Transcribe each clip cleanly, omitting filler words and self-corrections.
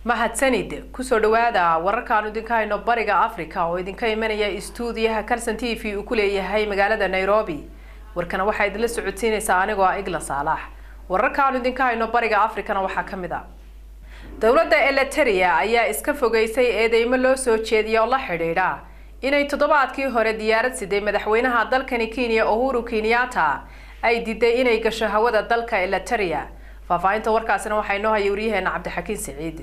Mahadsanid. Kusoo dhawaada wararkaanu idinka hayno Bariga Africa oo idinka imanaya istuudiyaha Kalsan TV uu ku leeyahay magaalada Nairobi. Warkana waxaa idinla socodsiinaysaa anigoo ah Igla Saalax. Wararkaanu idinka hayno Bariga Africana waxaa kamid ah: dowladda Eliteria ayaa iska fogeysay eedeymo loo soo jeediyay oo la xidhiidha inay toddobaadkii hore diyaarad siday madaxweynaha dalkani Kenya Uhuru Kenyatta ay diiday inay gasho hawada dalka Eliteria. Faahfaahinta warkaasina waxaa inoo hayay waryaheena Cabdixakiin Siciid.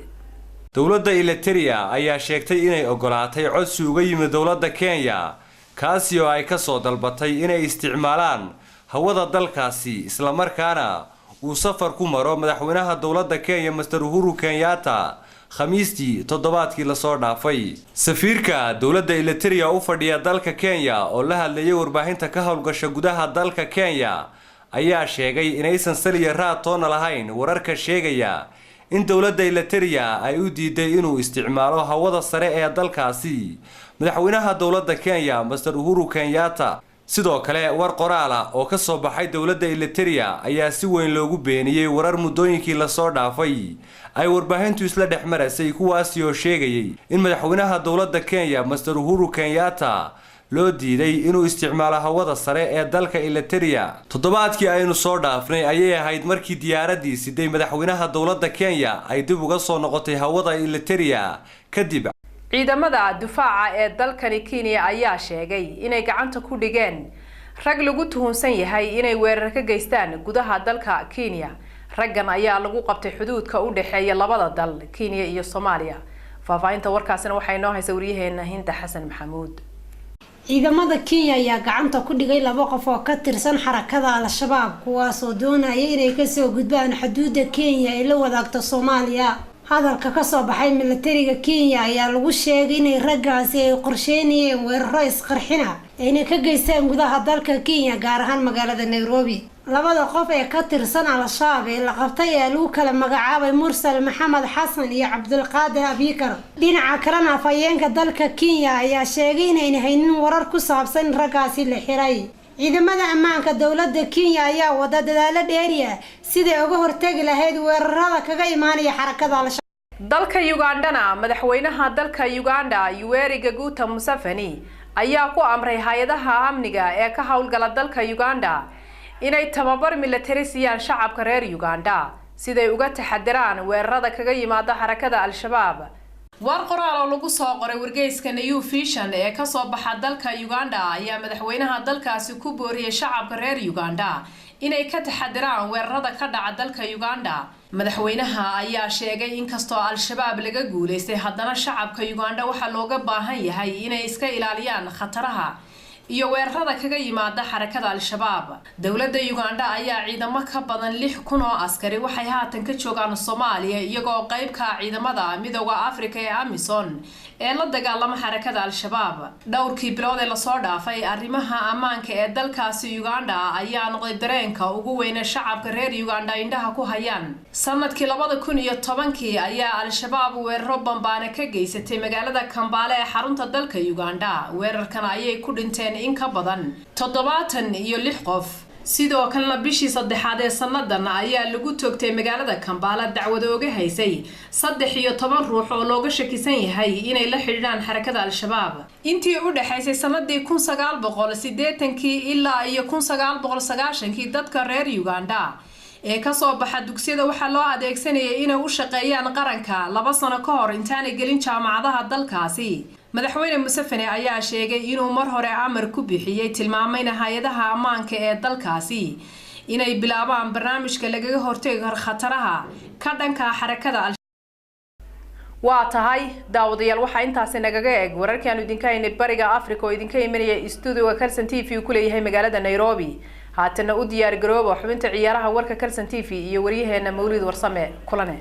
Dowladda Eliteria ayaa sheegtay inay ogolaatay codsi uga yimid dowladda Kenya, kaasi oo ay ka soo dalbatay inay isticmaalaan hawada dalkaasi, islamarkaana uu safar ku maro madaxweynaha dowladda Kenya Mister Uhuru Kenyatta Khamiistii toddobaadkii lasoo dhaafay. Safiirka dowladda Eliteria u fadhiya dalka Kenya oo la hadlayay warbaahinta ka howlgasha gudaha dalka Kenya ayaa sheegay inaysan saliya raad toona lahayn wararka sheegaya in dowladda Eliteria ay u diiday inuu isticmaalo hawada sare ee dalkaasi madaxweynaha dowladda Kenya Mister Uhuru Kenyatta. Sidoo kale, war qoraal ah oo ka soo baxay dowladda Eliteria ayaa si weyn loogu beeniyey warar muddooyinkii lasoo dhaafay ay warbaahintu isla dhex maraysay, kuwaasi oo sheegayay in madaxweynaha dowladda Kenya Mister Uhuru Kenyatta loo diiday inuu isticmaalo hawada sare ee dalka Eliteria. Toddobaadkii aynu soo dhaafnay ayay ahayd markii diyaaradii siday madaxweynaha dowladda Kenya ay dib uga soo noqotay hawada Eliteria kadib. Ciidamada difaaca ee dalkani Kenya ayaa sheegay inay gacanta ku dhigeen rag lagu tuhunsan yahay inay weerar ka geystaan gudaha dalka Kenya. Raggan ayaa lagu qabtay xuduudka u dhexeeya labada dal, Kenya iyo Soomaaliya. Faahfaahinta warkaasina waxaa inoo haysa waryaheena Hinda Xasan Maxamuud. Ciidamada Kenya ayaa gacanta ku dhigay laba qof oo ka tirsan xarakada Al-Shabaab, kuwaasoo doonaya inay kasoo gudbaan xuduudda Kenya ay la wadaagto Soomaaliya. Hadalka kasoo baxay militariga Kenya ayaa lagu sheegay inay raggaasi ay qorsheynayeen weeraro isqarxina ayna ka geystaan gudaha dalka Kenya, gaar ahaan magaalada Nairobi. Labada qof ee ka tirsan Al-Shabaab ee la qabtay ayaa lagu kala magacaabay Mursal Maxamed Xasan iyo Cabdulqaadir Abikar. Dhinaca kalena, afhayeenka dalka Kenya ayaa sheegay inayna haynin warar ku saabsan in raggaasi la xiray. Ciidamada ammaanka dowladda Kenya ayaa wada dadaalo dheeri ah siday uga hortegi lahayd weerarada kaga imaanaya xarakada Al-Shabaab. Dalka Ugandana, madaxweynaha dalka Uganda Yoweri Kaguta Museveni ayaa ku amray hay-adaha amniga ee ka howlgala dalka Uganda inay tababar militari siiyaan shacabka reer Uganda siday uga taxadiraan weerarada kaga yimaada xarakada Al-Shabaab. War qoraal oo lagu soo qoray wargeyska New Vision ee kasoo baxa dalka Uganda ayaa madaxweynaha dalkaasi ku booriyey shacabka reer Uganda inay ka taxadiraan weerarada ka dhaca dalka Uganda. Madaxweynaha ayaa sheegay inkastoo Al-Shabaab laga guuleystay, haddana shacabka Uganda waxaa looga baahan yahay inay iska ilaaliyaan khataraha iyo weerarada kaga yimaada xarakada Al-Shabaab. Dowladda Uganda ayaa ciidamo ka badan 6000 oo askari waxay haatan ka joogaan Soomaaliya, iyagoo qeybka ciidamada Midooda Africa ee AMISOM ee la dagaalama xarakada Al-Shabaab. Dhowrkii bilood ee lasoo dhaafay, arrimaha ammaanka ee dalkaasi Uganda ayaa noqday dareenka ugu weyne shacabka reer Uganda indhaha ku hayaan. Sanadkii 2010-kii ayaa Al-Shabaab weeraro bambaane ka geysatay magaalada Kambaale ee xarunta dalka Uganda. Weerarkan ayay ku dhinteen in ka badan 76 qof. Sidoo kalena, bishii saddexaad ee sanadan ayaa lagu toogtay magaalada Kambaala dacwad ooga haysay 13 ruux oo looga shakisan yahay inay la xidhiidhaan xarakada Al-Shabaab. Intii u dhexaysay sanadii 1980-kii ilaa iyo 1990-kii, dadka reer Uganda ee kasoo baxa dugsiyada waxaa loo adeegsanayay inay u shaqeeyaan qaranka 2 sano ka hor intaanay gelin jaamacadaha dalkaasi. Madaxweyne Museveni ayaa sheegay inuu mar hore amar ku bixiyey, tilmaamayna hay-adaha ammaanka ee dalkaasi inay bilaabaan barnaamijka lagaga hortegi karo khataraha ka dhanka xarakada. Waa tahay daawadayaal, waxaa intaasi nagaga eg wararkii aanu idinka haynay Bariga Africa oo idinka imanaya stuudioga Kalsan TV uu ku leeyahay magaalada Nairobi. Haatana u diyaar garooba xubinta ciyaaraha warka Kalsan TV iyo waryaheena Mawlid Warsame Kulane.